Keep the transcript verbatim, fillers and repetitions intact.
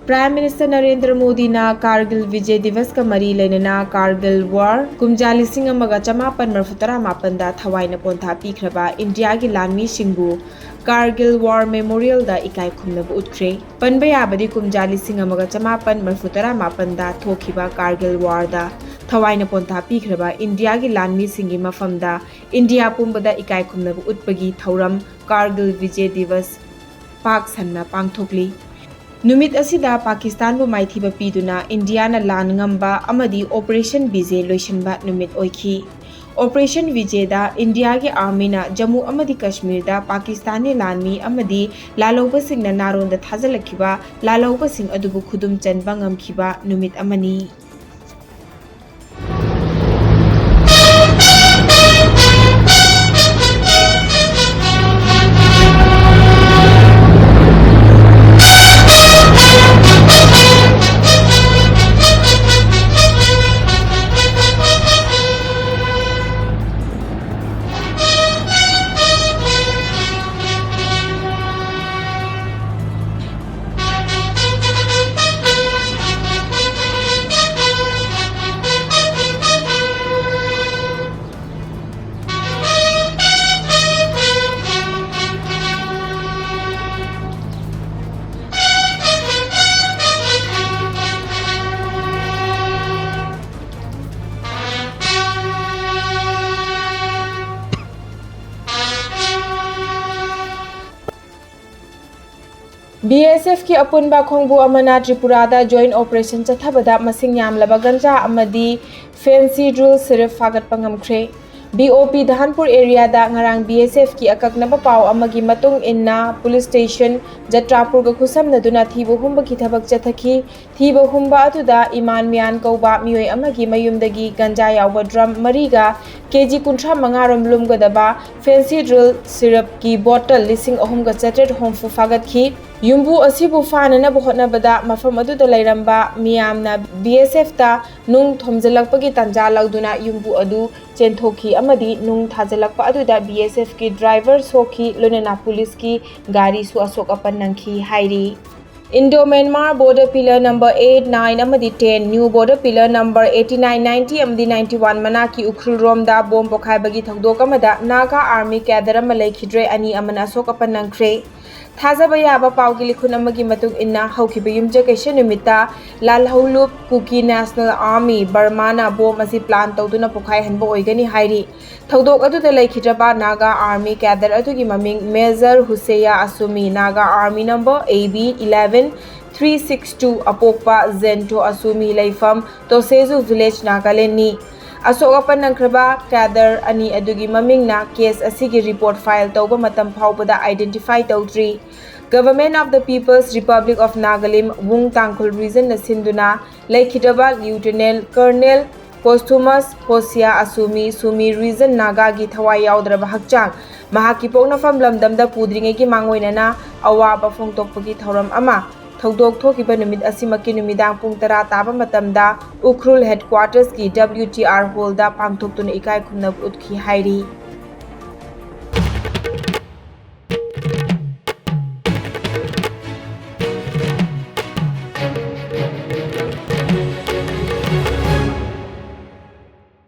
Prime Minister Narendra ꯃꯣꯗꯤꯅ ꯀꯥꯔꯒꯤꯜ ꯕꯤꯖꯦ ꯗꯤꯕꯁꯀ ꯃꯔꯤ ꯂꯩꯅꯅ ꯀꯥꯔꯒꯤꯜ ꯋꯥꯔ ꯀꯨꯝꯖꯥ ꯂꯤꯁꯤꯡ ꯑꯃꯒ ꯆꯃꯥꯄꯟ ꯃꯔꯐꯨ ꯇꯔꯥ ꯃꯥꯄꯟꯗ ꯊꯋꯥꯏꯅ ꯄꯣꯟꯊꯥ ꯄꯤꯈ꯭ꯔꯕ ꯏꯟꯗꯤꯌꯥꯒꯤ ꯂꯥꯟꯃꯤꯁꯤꯡꯕꯨ ꯀꯥꯔꯒꯤꯜ ꯋꯥꯔ ꯃꯦꯃꯣꯔꯤꯌꯦꯜꯗ ꯏꯀꯥꯏ ꯈꯨꯝꯅꯕ ꯎꯠꯈ꯭ꯔꯦ꯫ ꯄꯟꯕ ꯌꯥꯕꯗꯤ ꯀꯨꯝꯖꯥ ꯂꯤꯁꯤꯡ ꯑꯃꯒ ꯆꯃꯥꯄꯟ ꯃꯔꯐꯨ ꯇꯔꯥ ꯃꯥꯄꯟꯗ ꯊꯣꯛꯈꯤꯕ ꯀꯥꯔꯒꯤꯜ ꯋꯥꯔꯗ ꯊꯋꯥꯏꯅ ꯄꯣꯟꯊꯥ ꯄꯤꯈ꯭ꯔꯕ ꯏꯟꯗꯤꯌꯥꯒꯤ ꯂꯥꯟꯃꯤꯁꯤꯡꯒꯤ ꯃꯐꯝꯗ ꯏꯟꯗꯤꯌꯥ ꯄꯨꯝꯕꯗ ꯏꯀꯥꯏ ꯈꯨꯝꯅꯕ ꯎꯠꯄꯒꯤ ꯊꯧꯔꯝ ꯀꯥꯔꯒꯤꯜ ꯕꯤꯖꯦ ꯗꯤꯕꯁ ꯄꯥꯛ ꯁꯟꯅ ꯄꯥꯡꯊꯣꯛꯂꯤ꯫ ꯅꯨꯃꯤꯠ ꯑꯁꯤꯗ ꯄꯥꯀꯤꯁꯇꯥꯟꯕꯨ ꯃꯥꯏꯊꯤꯕ ꯄꯤꯗꯨꯅ ꯏꯟꯗꯤꯌꯥꯅ ꯂꯥꯟ ꯉꯝꯕ ꯑꯃꯗꯤ ꯑꯣꯄꯔꯦꯁꯟ ꯕꯤꯖꯦ ꯂꯣꯏꯁꯤꯟꯕ ꯅꯨꯃꯤꯠ ꯑꯣꯏꯈꯤ꯫ ꯑꯣꯄꯔꯦꯁꯟ ꯕꯤꯖꯦꯗ ꯏꯟꯗꯤꯌꯥꯒꯤ ꯑꯥꯔꯃꯤꯅ ꯖꯝꯃꯨ ꯑꯃꯗꯤ ꯀꯥꯁꯃꯤꯔꯗ ꯄꯥꯀꯤꯁꯇꯥꯟꯒꯤ ꯂꯥꯟꯃꯤ ꯑꯃꯗꯤ ꯂꯥꯜꯍꯧꯕꯁꯤꯡꯅ ꯅꯥꯔꯣꯟꯗ ꯊꯥꯖꯤꯜꯂꯛꯈꯤꯕ ꯂꯥꯜꯍꯧꯕꯁꯤꯡ ꯑꯗꯨꯕꯨ ꯈꯨꯗꯨꯝ ꯆꯟꯕ ꯉꯝꯈꯤꯕ ꯅꯨꯃꯤꯠ ꯑꯃꯅꯤ꯫ BSFꯀꯤ ꯑꯄꯨꯟꯕ ꯈꯣꯡꯕꯨ ꯑꯃꯅ ꯇ꯭ꯔꯤꯄꯨꯔꯥꯗ joint operation ꯆꯠꯊꯕꯗ ꯃꯁꯤꯡ ꯌꯥꯝꯂꯕ ꯒꯟꯖꯥ ꯑꯃꯗꯤ fancy drill syrup ꯐꯥꯒꯠꯄ ꯉꯝꯈ꯭ꯔꯦ꯫ BOP ꯙꯥꯟꯄꯨꯔ areaꯗ ꯉꯔꯥꯡ BSFꯀꯤ ꯑꯀꯛꯅꯕ ꯄꯥꯎ ꯑꯃꯒꯤ ꯃꯇꯨꯡ ꯏꯟꯅ police station ꯖꯇ꯭ꯔꯥꯄꯨꯔꯒ ꯈꯨꯠꯁꯝꯅꯗꯨꯅ ꯊꯤꯕ ꯍꯨꯝꯕꯒꯤ ꯊꯕꯛ ꯆꯠꯊꯈꯤ꯫ ꯊꯤꯕ ꯍꯨꯝꯕ ꯑꯗꯨꯗ ꯏꯃꯥꯟ ꯃꯤꯌꯥꯟ ꯀꯧꯕ ꯃꯤꯑꯣꯏ ꯑꯃꯒꯤ ꯃꯌꯨꯝꯗꯒꯤ ꯒꯟꯖꯥ ꯌꯥꯎꯕ drum ꯃꯔꯤꯒ KG ꯀꯨꯟꯊ꯭ꯔꯥ ꯃꯉꯥ ꯔꯣꯝ ꯂꯨꯝꯒꯗꯕ fancy drill syrupꯀꯤ bottle ꯂꯤꯁꯤꯡ ꯑꯍꯨꯝꯒ ꯆꯥꯇ꯭ꯔꯦꯠ ꯍꯨꯝꯐꯨ ꯐꯥꯒꯠꯈꯤ꯫ ꯌꯨꯝꯕꯨ ꯑꯁꯤꯕꯨ ꯐꯥꯅꯅꯕ ꯍꯣꯠꯅꯕꯗ ꯃꯐꯝ ꯑꯗꯨꯗ ꯂꯩꯔꯝꯕ ꯃꯤꯌꯥꯝꯅ BSFꯇ ꯅꯨꯡ ꯊꯣꯝꯖꯤꯜꯂꯛꯄꯒꯤ ꯇꯥꯟꯖꯥ ꯂꯧꯗꯨꯅ ꯌꯨꯝꯕꯨ ꯑꯗꯨ ꯆꯦꯟꯊꯣꯛꯈꯤ ꯑꯃꯗꯤ ꯅꯨꯡ ꯊꯥꯖꯤꯜꯂꯛꯄ ꯑꯗꯨꯗ BSFꯀꯤ driver ꯁꯣꯛꯈꯤ, ꯂꯣꯏꯅꯅ policeꯀꯤ ꯒꯥꯔꯤꯁꯨ ꯑꯁꯣꯛ ꯑꯄꯟ ꯅꯪꯈꯤ ꯍꯥꯏꯔꯤ꯫ Indo-Myanmar border pillar number eight, nine ꯑꯃꯗꯤ ten, new border pillar number eighty-nine, ninety ꯑꯃꯗꯤ ninety-one ꯃꯅꯥꯛꯀꯤ ꯎꯈ꯭ꯔꯨꯜ ꯔꯣꯝꯗ ꯕꯣꯝ ꯄꯣꯈꯥꯏꯕꯒꯤ ꯊꯧꯗꯣꯛ ꯑꯃꯗ Naga Army cadre ꯑꯃ ꯂꯩꯈꯤꯗ꯭ꯔꯦ, ꯑꯅꯤ ꯑꯃꯅ ꯑꯁꯣꯛ ꯑꯄꯟ ꯅꯪꯈ꯭ꯔꯦ꯫ ꯊꯥꯖꯕ ꯌꯥꯕ ꯄꯥꯎꯒꯤ ꯂꯤꯈꯨꯟ ꯑꯃꯒꯤ ꯃꯇꯨꯡ ꯏꯟꯅ, ꯍꯧꯈꯤꯕ ꯌꯨꯝꯖꯀꯩꯁ ꯅꯨꯃꯤꯠꯇ ꯂꯥꯜꯍꯧꯂꯨꯞ Kuki National Army, ꯕꯔꯃꯥꯅ ꯕꯣꯝ ꯑꯁꯤ plan ꯇꯧꯗꯨꯅ ꯄꯣꯈꯥꯏꯍꯟꯕ ꯑꯣꯏꯒꯅꯤ ꯍꯥꯏꯔꯤ꯫ ꯊꯧꯗꯣꯛ ꯑꯗꯨꯗ ꯂꯩꯈꯤꯗ꯭ꯔꯕ Naga Army cadre ꯑꯗꯨꯒꯤ ꯃꯃꯤꯡ Major Huseya Asumi, Naga Army number A B eleven three six two, ꯑꯄꯣꯛꯄ Zento Asumi, ꯂꯩꯐꯝ Tosezu Village, Nagaland ꯅꯤ꯫ ꯑꯁꯣꯛ ꯑꯄꯟ ꯅꯪꯈ꯭ꯔꯕ cadre ꯑꯅꯤ ꯑꯗꯨꯒꯤ ꯃꯃꯤꯡꯅ case ꯑꯁꯤꯒꯤ report file ꯇꯧꯕ ꯃꯇꯝ ꯐꯥꯎꯕꯗ identify ꯇꯧꯗ꯭ꯔꯤ꯫ Government of the People's Republic of Nagalim, Wung Tangkhul Region ꯅ ꯁꯤꯟꯗꯨꯅ ꯂꯩꯈꯤꯗ꯭ꯔꯕ Lieutenant Colonel Posthumous Hosia Asumi, Sumy Region, Naga ꯒꯤ ꯊꯋꯥꯏ ꯌꯥꯎꯗ꯭ꯔꯕ ꯍꯛꯆꯥꯡ ꯃꯍꯥꯛꯀꯤ ꯄꯣꯛꯅꯐꯝ ꯂꯝꯗꯝꯗ ꯄꯨꯗ꯭ꯔꯤꯉꯩꯒꯤ ꯃꯥꯡꯑꯣꯏꯅꯅ ꯑꯋꯥꯕ ꯐꯣꯡꯗꯣꯛꯄꯒꯤ ꯊꯧꯔꯝ ꯑꯃ ꯊꯧꯗꯣꯛ ꯊꯣꯛꯈꯤꯕ ꯅꯨꯃꯤꯠ ꯑꯁꯤꯃꯛꯀꯤ ꯅꯨꯃꯤꯗꯥꯡ ꯄꯨꯡ ꯇꯔꯥ ꯇꯥꯕ ꯃꯇꯝꯗ ꯎꯈ꯭ꯔꯨꯜ headquarters ꯀꯤ W T R hall ꯗ ꯄꯥꯡꯊꯣꯛꯇꯨꯅ ꯏꯀꯥꯏ ꯈꯨꯝꯅꯕ ꯎꯠꯈꯤ ꯍꯥꯏꯔꯤ꯫